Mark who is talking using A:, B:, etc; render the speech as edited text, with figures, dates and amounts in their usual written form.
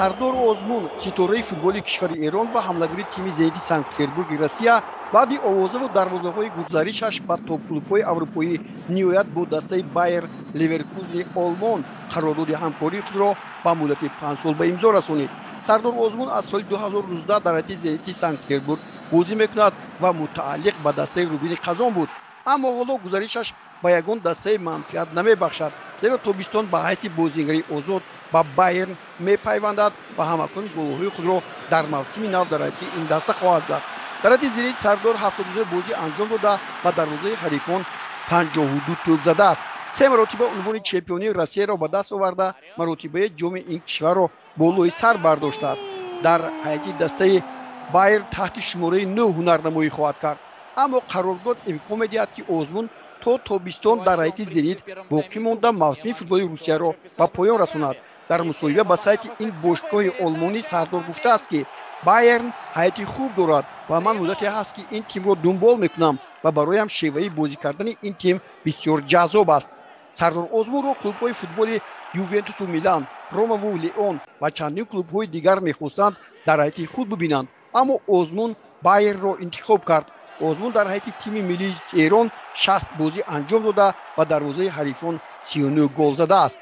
A: Сардор Озмун, ситораи футболи кишвари Эрон ва ҳамлагари тими Зенити Санкт-Петербурги Россия, баъди овозаву дарвозаҳои гузаришаш ба топ-клубҳои аврупоӣ, ниҳоят бо дастаи Байер Леверкузни Олмон қарордоди ҳамкории худро ба муддати 5 сол ба имзо расонид. Сардор Озмун аз соли 2019 дар ҳайати Зенити Санкт-Петербург бозӣ мекунад ва мутааллиқ ба дастаи Рубини Қазон буд, аммо ҳоло гузаришаш ба ягон дастаи манфиат намебахшад, зеро тобистон ба ҳайси бозигари озод ба Байерн мепайвандад ва ҳамакнун голҳои худро дар мавсими нав дар ҳайати ин даста хоҳад зад. Дар ҳайати Зенит Сардор 72 бозӣ анҷом дода, ба дарвозаи ҳарифон 52 тӯб задааст. Се маротиба унвони чемпионии Россияро ба даст оварда, маротибаи ҷоми ин кишварро болои сар бардоштааст. Дар ҳайати дастаи Байер таҳти шумораи 9 ҳунарнамоӣ хоҳад кард, аммо қарордод имкон медиҳад, ки Озмун то тобистон дар ҳайати Зенит боқӣ монда, мавсими футболи Русияро ба поён расонад. Дар мусоҳиба ба сайти ин бошгоҳи олмонӣ Сардор гуфтааст, ки Байерн ҳайати хуб дорад ва ман муддате ҳаст, ки ин тимро дунбол мекунам ва бароям шеваи бозӣ кардани ин тим бисёр ҷаззоб аст. Сардор Озмунро клубҳои футболи Ювентусу Милан, Ромаву Леон ва чандин клубҳои дигар мехостанд дар ҳайати худ бибинанд, аммо Озмун Байернро интихоб кард. Озмун дар ҳайати тими миллии Эрон 60 бозӣ анҷом дода, ба дарвозаи ҳарифон 39 гол задааст.